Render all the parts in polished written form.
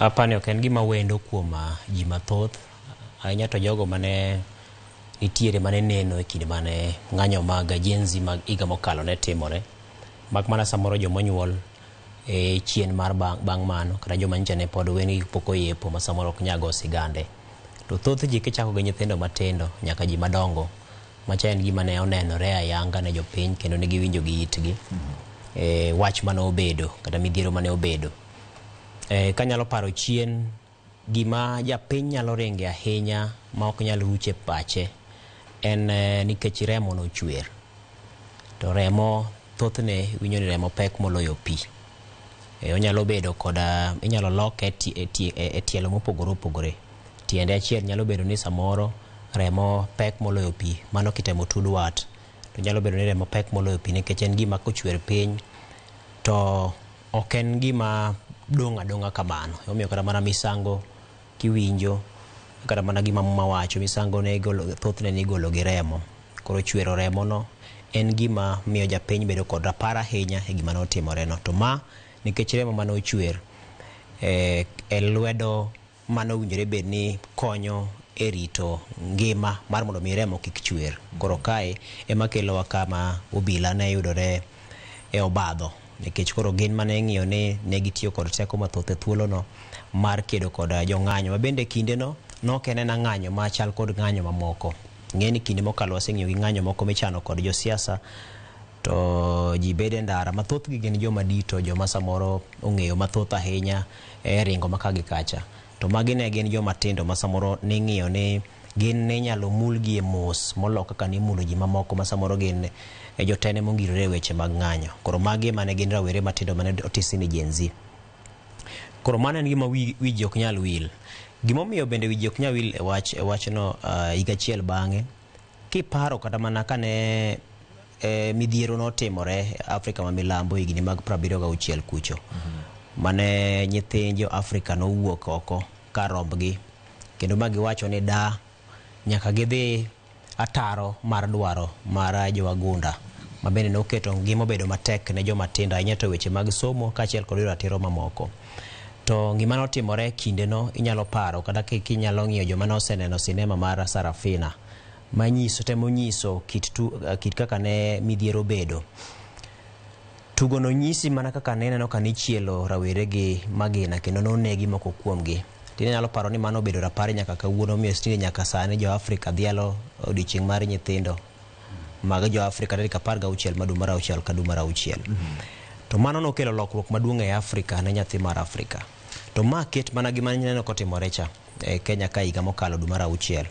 Apani ok en gima wendo kuom ji mathoth, ahinya to jogo mane nitiere mane neno e kinde mane ng'anyo mag Gen Z mag higa mokalo ne timore. Mak mana samoro jomonyuol e chien mar bang' mano kata joma nyicha ne pod wengegi pok oyepo ma samoro ok nyal go sigande. To thoth ji kichako gi nyithindo matindo nyaka ji madongo, macha en gima ne onenore ayanga ne jopiny kendo ne giwinjo gi itgi wach mane obedo kata midhiero mane obedo. Kanyalo paro chien, gima japiny nyalo ringe ahinya ma ok nyal ruch e pache en nikech remo nochwer. To remo thothne winjo ni remo pek moloyo pi. Onyalo bedo koda inyalo loke e tielo mopogore opogore. Tiende achiel nyalo bedo ni samoro remo pek moloyo pi, mano kitemo tud wat. To nyalo bedo ni remo pek moloyo pi nikech en gima kochwer piny to ok en gima dong' adong'a kamano. Emomiyo kata mana misango kiwinjo, kata mana gima muma wacho, misango ne igolo, thothne ne igolo gi remo. Koro chwero remo no en gima miyo japiny bedo kod rapar ahinya e gima notimore no. To ma nikech remo mane ochwer e lwedo mane owinjore bed ni konyo e rito ngima mar mondo mi remo kik chwer. Koro kae ema kelowa kama obila ne yudore e obadho, nikech koro gin mane ing'iyo ni ne gitiyo kod teko mathoth e thuolono mar kedo kod jong'anyo ma bende kindeno nok en ena ng'anyo machal kod ng'anyo mamoko. Ing'e ni kinde mokalo waseng'iyo gi ng'anyo moko michano kod josiasa to ji bedo e ndara ma thothgi gin joma dito, joma samoro ong'eyo mathoth ahinya e ringo ma ka gi kacha. To magi ne gin joma tindo ma samoro ning'iyo ni gin ne inyalo mulgi e mos molo kaka nimulo ji mamoko ma samoro gin jotene mongirore e weche mag ng'anyo. Koro magi ema ne gin rawere matindo mane otisi ni Gen Z. Koro mano en gima wi ji ok nyal wil. Gimomiyo bende wi ji ok nyal wil e wachno higa achiel bang'e, kiparo kata mana kane midhiero notimore Afrika ma milambo higni mag 76 kucho, mane nyithind jo Afrika nowuok oko kar rombgi kendo ma giwacho ni da nyaka gidhi ataro mar dwaro mar jowagunda ma bende noketo ngima obedo matek ne joma tindo ahinya to weche mag somo kaachiel kod ratiro mamoko. To gima notimore kindeno inyalo paro kata kinyalo ng'iyo joma noseneno sinema mar Sarafina manyiso temo nyiso kit kaka ne midhiero obedo. Tugono nyisi mana kaka ne ineno ka nichielo rawere gi magina kendo nonegi moko kuomgi. Tinde inyalo paro ni mano obedo rapar nyaka kawuono omiyo tinde nyaka sani jo Afrika dhialo odiochieng' mar nyithindo mag jo Afrika tarik 16 mar dwe mar auchiel ka dwe mar auchiel. To mano nokelo lokruok maduong' e Afrika ne nyathi mar Afrika. To ma ket mana gima neno kotimore cha e Kenya ka higa mokalo dwe mar auchiel.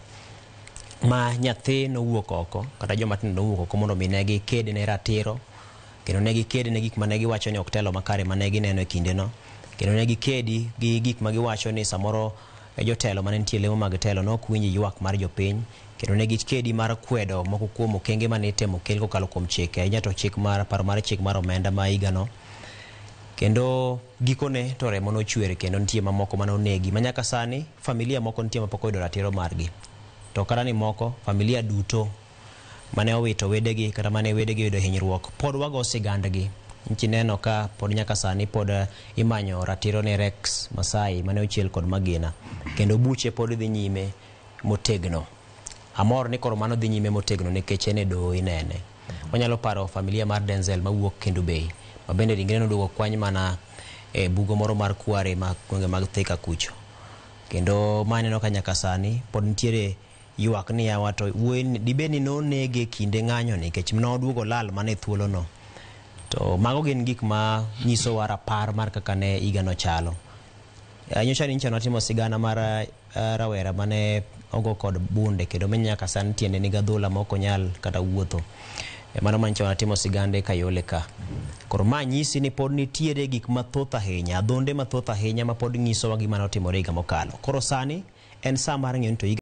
Ma nyathi nowuok oko kata joma tindo nowuok oko mondo mi ne giked ne ratiro kendo ne giked ne gik mane giwacho ni ok telo makare mane gineno e kindeno, kendo ne gikedi gi gik ma giwacho ni samoro jotelo mane nitie lemo mag telo ne ok winj ywak mar jopiny, kendo ne gikedi mar kwedo moko kuom okenge mane itemo kel kokalo kuom chike, ahinya to chik mar paro mar chik mar omenda ma higano. Kendo gikone to remo nochwer kendo nitie mamoko mane onegi ma nyaka sani familia moko nitie mapok oyudo ratiro margi. To kata ni moko familia duto mane owito wedegi kata mane wedegi oyudo hinyruok pod wago sigandgi. Nchi neno ka pod nyaka sani pod imanyo ratiro ne Rex Masai mane ochiel kod magina kendo buche pod dhi nyime motegno. Amor ni koro mano dhi nyime motegno nikech en e doho inene. Wanyalo paro familia mar Denzel mawuok Kendu Bay ma bende ringre noduogo kwany mana e bugo moro mar kware ma gwenge mag Thika kucho. Kendo ma aneno ka nyaka sani pod nitiere ywak ni yawa to wuoyi dibed ni nonege kinde ng'anyo nikech noduogo lal mana e thuolono. To mago gin gik ma nyisowa rapar mar kaka ne higano chalo. Nyocha nyocha notimo sigana mar rawera mane ogo kod bunde kendo ma nyaka sani tiende nigi adhola ma ok onyal kata wuotho. Mano manyocha watimo sigande Kayole ka. Koro ma nyisi ni pod nitiere gik mathoth ahinya, adhonde mathoth ahinya ma pod nyisowa gima notimore higa mokalo. Koro sani en sa mar ng'iyo ni to higa